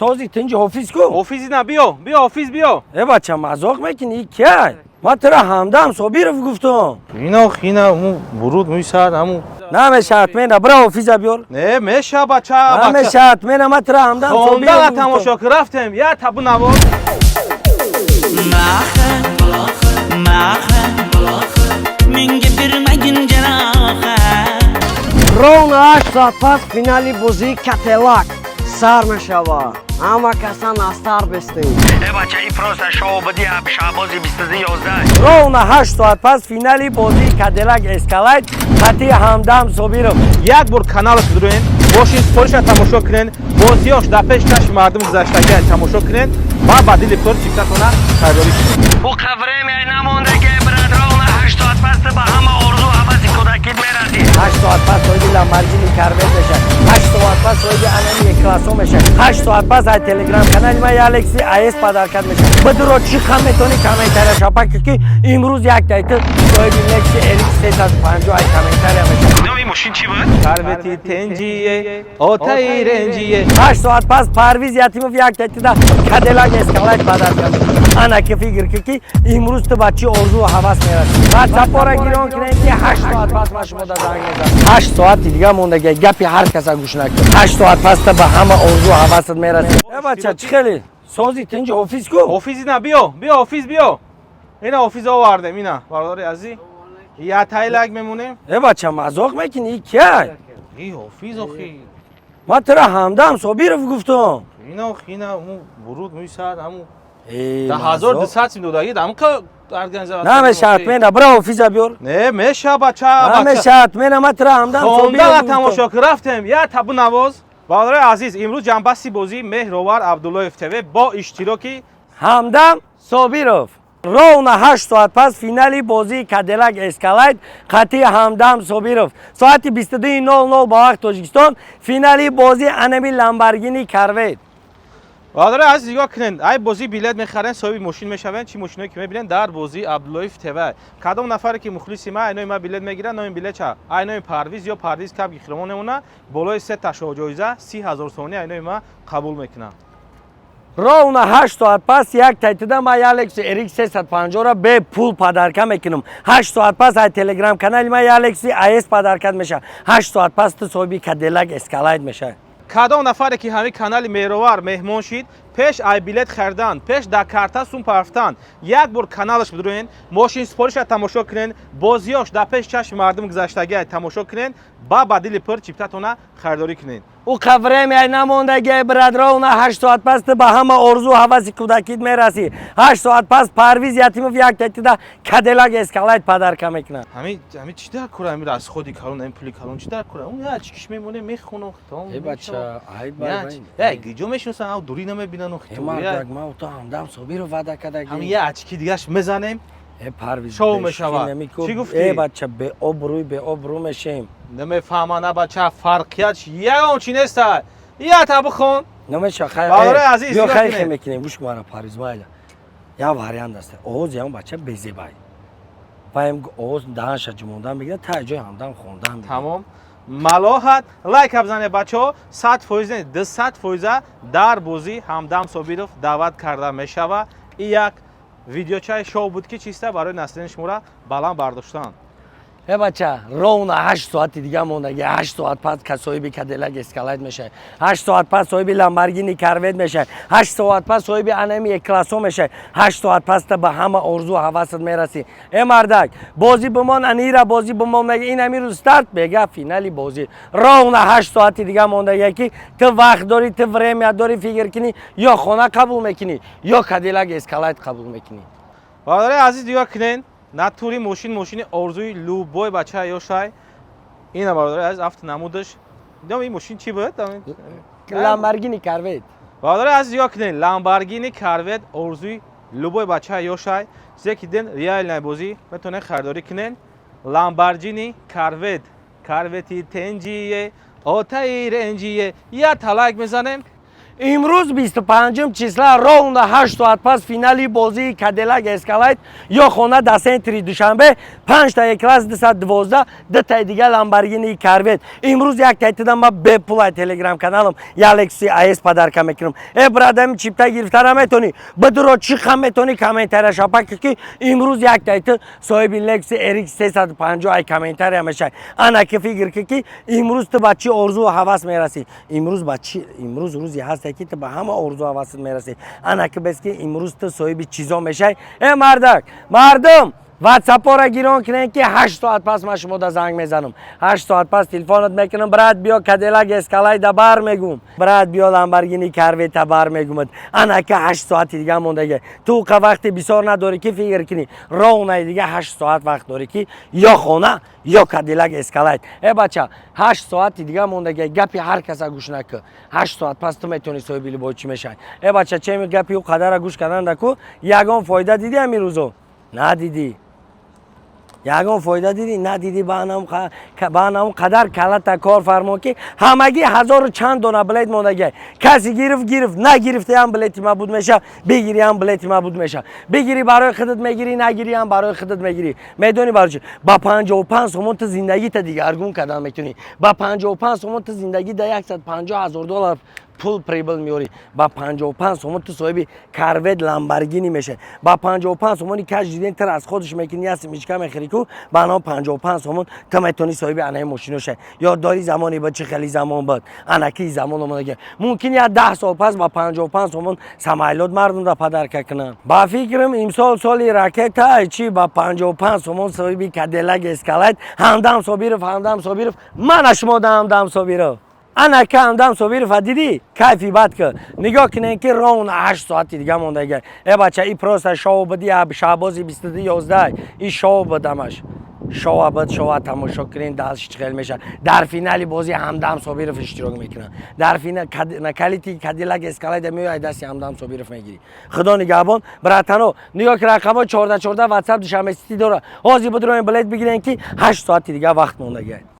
Този, тинҷи, ҳофиз ку? Ҳофизи на, биё, биё, ҳофиз, биё. Э, бача, мазоқ мекунӣ? Кияй? Ман тура Ҳамдам Собиров гуфтам. Ино хина му буруд муи сар ҳаму. Намешаҳад, мена бира, ҳофиза биёр. Не меша, бача, бача. Намешаҳад, мена, ман тура Ҳамдам Хондала Собиров гуфтам. Тамошо ки рафтем, я табу навоз. Maha, maha, menga bermagin jarohat. Ровно 8 соат пас финали бозии Кателак сар мешавад. Ҳама касан аз тар бестем. Э, бача, и просто шоу буди, шаҳбози 22:11. Ровно 8 соат пас финали бозии Кадилак Эскалайд хати Ҳамдам Собиров. Як бор каналаш бидурен, бошин, супориша тамошо кунен, бозиёш дар пеш чашми мардум гузаштагия тамошо кунен ва ба дили пур чиптатона харидорӣ кунен. Уқа время намондаги, брат. Ровно 8 соат пас ту ба ҳама орзу ҳаваси кӯдакит мерасӣ. 8 соат пас соҳиби Ламборгини Корвет мешавад. 8 соат пас соҳиби анами классо мешавад. 8 соат пас ай Телеграм канали ма Алекси АС подарка мешавад. Бидуро, чӣ хам метавонӣ, комментария шапаки, ки имрӯз як тайти соҳиби Лекси RX 350 ай комментария мешавад. Номи мошин чӣ буд? Карвети тенҷие, отаи ренҷие. 8 соат пас Парвиз Ятимов як тайтида Кадилак Эскалайт подарка мешавад. Ана ки фикр ки, ки имрӯз ту ба чӣ орзу ҳавас мерасӣ. Ватсапора гирон кунем, ки 8 соат пас ман шумо да занг мезанам. 8 соати дига мондаги, гапи ҳар каса гӯш накун. 8 соат пас ту ба ҳама орзу ҳавасат мерасӣ. Э, бача, чӣ хеле сози, тинҷи, ҳофиз ку? Ҳофизи на, биё, биё, ҳофиз, биё. Ина ҳофиз овардем, ина, бародари азиз, я тайлак мемонем. Э, бача, мазоқ мекунӣ? Кияй? И ҳофиз охи. Ман тура Ҳамдам Собиров гуфтам. Ино хина му буруд муи сар ҳаму. Э, Да 1200 сим додаги дамқа организация. Намешаҳад, мена бира, ҳофиза биёр. Не меша, бача, бача. Намешаҳад, мена, ман тура Ҳамдам Хондала Собиров гуфтам. тамошо ки рафтем, я табу навоз. Бародари азиз, имрӯз ҷанбасти бозии Меҳровар Абдуллоев ТВ бо иштироки Ҳамдам Собиров. Ровно 8 соат пас финали бозии Кадилак Эскалайд қатъи Ҳамдам Собиров соати 22:00 ба вақти Тоҷикистон, финали бозии анами Ламборгини Корвет. Бародари азиз, нигоҳ кунед, ай бозӣ билет мехарен, соҳиби мошин мешавен. Чӣ мошиное ки мебинен дар бозии Абдуллоев ТВ. Кадом нафаре ки мухлиси ма, айнои ма билет мегирад, номи билетча айнои Парвиз ё Парвиз кабги хиромон мемона, болои се ташоҷоиза 30 000 сомонӣ айнои ма қабул мекунам. Ровно 8 соат пас як тайтида ма Алекси RX 350-ро бепул подарка мекунам. 8 соат пас ай Телеграм канали ма Алекси АС подарка мешавад. 8 соат пас ту соҳиби Кадилак Эскалайд мешавад. Кадом нафаре ки ҳамин канали Меҳровар меҳмон шид, пеш ай билет харидан, пеш дар карта сум парафтан, як бор каналаш бидурен, мошин супориша тамошо кунен, бозиёш дар пеш чашми мардум гузаштагия тамошо кунен ба дили пур чиптатона харидорӣ кунен. Уқа время намондаги, брат. Ровно 8 соат пас ту ба ҳама орзу ҳаваси кӯдакит мерасӣ. 8 соат пас Парвиз Ятимов як тайтида Кадилак Эскалайд подарка мекунад. Ҳамин чӣ дар кора, ҳамин расходи калон, ҳамин пули калон чӣ дар кора? Он як чикиш мемоне, мехонам. Э, бача, ай. Гиҷо мешиносам, ав дурӣ намебинан. Ман ту Ҳамдам Собиров ваъда кардаги. Ҳамин як ачки дигаш мезанем. Э, Парвиз. Шоу мешавад. Чӣ гуфтӣ? Э, бача, беобрӯй, беобрӯ мешем. Намефаҳма, на, бача, фарқият ягон чи неста, ята бихон. Намеша. Бародари азиз, биё. нигоҳ Хай. кунед. Мекунем, гӯш мара, Парвиз, майла, як вариант аст. Овози ҳам бача безебай ваем, овоз даҳанша ҷумондан мегирад, та ҷои Ҳамдам хондан мегирад. Тамом, малоҳат, лайк бзане, бачаҳо. 100%, не, 200 фоиза дар бозӣ Ҳамдам Собиров даъват карда мешава. И як видеочаи шоу буд, ки чиста барои наслини шуморо баланд бардоштан. Э, бача, ровно 8 соати дига мондаги. 8 соат пас ка соҳиби Кадилак Эскалайд мешавад. 8 соат пас соҳиби Ламборгини Корвет мешавад. 8 соат пас соҳиби анами классо мешавад. 8 соат пас та ба ҳама орзу ҳавасат мерасӣ. Э, мардак, бозӣ бимон, анира бозӣ бимон. Мега, ин ами рӯз старт бега финали бозӣ. Ровно 8 соати дига мондаги, ки ту вақт дорӣ, ту время дорӣ, фикр кунӣ: ё хона қабул мекунӣ, ё Кадилак Эскалайд қабул мекунӣ. Бародари азиз, нигоҳ кунед, натури мошин, мошини орзуи любой бача ёшай. Ина, бародари азиз, афт намудаш. Ин мошин чӣ буд? Ламборгини Корвет. Бародари азиз, нигоҳ кунед, Ламборгини Корвет орзуи любой бача ёшай. Чизе ки диден, реальная бозӣ, метавонед харидорӣ кунед. Ламборгини Корвет, Корвети тенҷие, отаи ренҷие. Я талайк мезанем. Имрӯз 25 числа, ровно 8 соат пас финали бозии Кадиллак Эскалейд ё хона дар центри Душанбе, панҷта Е-класс 212, дутаи дига Ламборгини Корвет. Имрӯз як тайтидам ма бепулай телеграм каналам я Лексуси АС подарка мекунам. Э, брадами, чипта гирифта наметонӣ, бидуро чӣ хам метонӣ, комментария шапаки, ки имрӯз як тайти соҳиби Лексуси RX 350 ай комментария мешавад. Ана ки фикр ки имрӯз ту ба чӣ орзу ҳавас мерасӣ. Имрӯз ба чӣ? Имрӯз рӯзе ҳасте, ки ту ба ҳама орзу ҳавасат мерасӣ. Ана ки бес, ки имрӯз ту соҳиби чизо мешавӣ. Э, мардак, мардум, ватсапора гирон кунем, ки 8 соат пас ман шумода занг мезанам. 8 соат пас телефонат мекунам: «Брат, биё, Кадиллак Эскалайда бар мегум, брат, биё, Ламборгини Корвета бар мегумад». Ана ки 8 соати дига мондаге, ту қа вақти бисёр надорӣ, ки фикр кунӣ. Ровно дига 8 соат вақт дорӣ, ки ё хона, ё Кадиллак Эскалайд. Э, бача, 8 соати дига мондаге, гапи ҳар каса гӯш накӣ. 8 соат пас ту метавонӣ соҳиби либои чӣ мешавӣ. Э, бача, чеми гапи ӯ қадара гӯш кардан даку ягон фоида дидӣ? Ҳамин рӯзо надидӣ? Ягон фоида дидӣ? Надидӣ. Ба анам қадар калата кор фармо, ки ҳамагӣ ҳазору чанд дона билет мондагиай. Касе гирифт, гирифт, нагирифтаям билети ма буд меша, бигириам билети ма буд меша. Бигирӣ, барои худат мегирӣ, нагириам, барои худат мегирӣ. Медонӣ барои чӣ? Ба 55 сомон ту зиндагита дигаргун кардан метавонӣ. Ба 55 сомон ту зиндагӣ да 150 000 доллар пул прибыль меёрӣ. Ба 55 сомон ту соҳиби Корвет, Ламборгини мешавӣ. Ба 55 сомони каждый день ту расходш мекунӣ, я семечка мехӯрӣ ку, ба ано 55 сомон ту метавонӣ соҳиби анаи мошино шавӣ. Ёд дорӣ, замоне буд, чӣ хеле замон буд? Анаки замон омадаги. Мумкин я 10 сол пас ба 55 сомон самолёт мардумда подарка кунанд. Ба фикрам, имсол соли ракета чи ба 55 сомон соҳиби Кадиллак Эскалайд. Ҳамдам Собиров, Ҳамдам Собиров, мана шумо да Ҳамдам Собиров. Анака Ҳамдам Собирова дидӣ, кайфи бад ки. Нигоҳ кунем, ки ровно 8 соати дига мондага. Э, бача, и просто шоу буди, шаҳбози 22.11, и шоу будамаш, шоу буд. Шоу тамошо кунем, дальше чӣ хел мешавад. Дар финали бозӣ Ҳамдам Собиров иштирок мекунад. Дар финал калити Кадиллак Эскалайда меояд, дасти Ҳамдам Собиров мегирӣ. Худо нигаҳбон, братано. Нигоҳ ки рақамҳои 14 14 ватсап, Душанбе Сити дора. Ҳозир будроем, билет бигирем, ки 8 соати дига вақт мондага.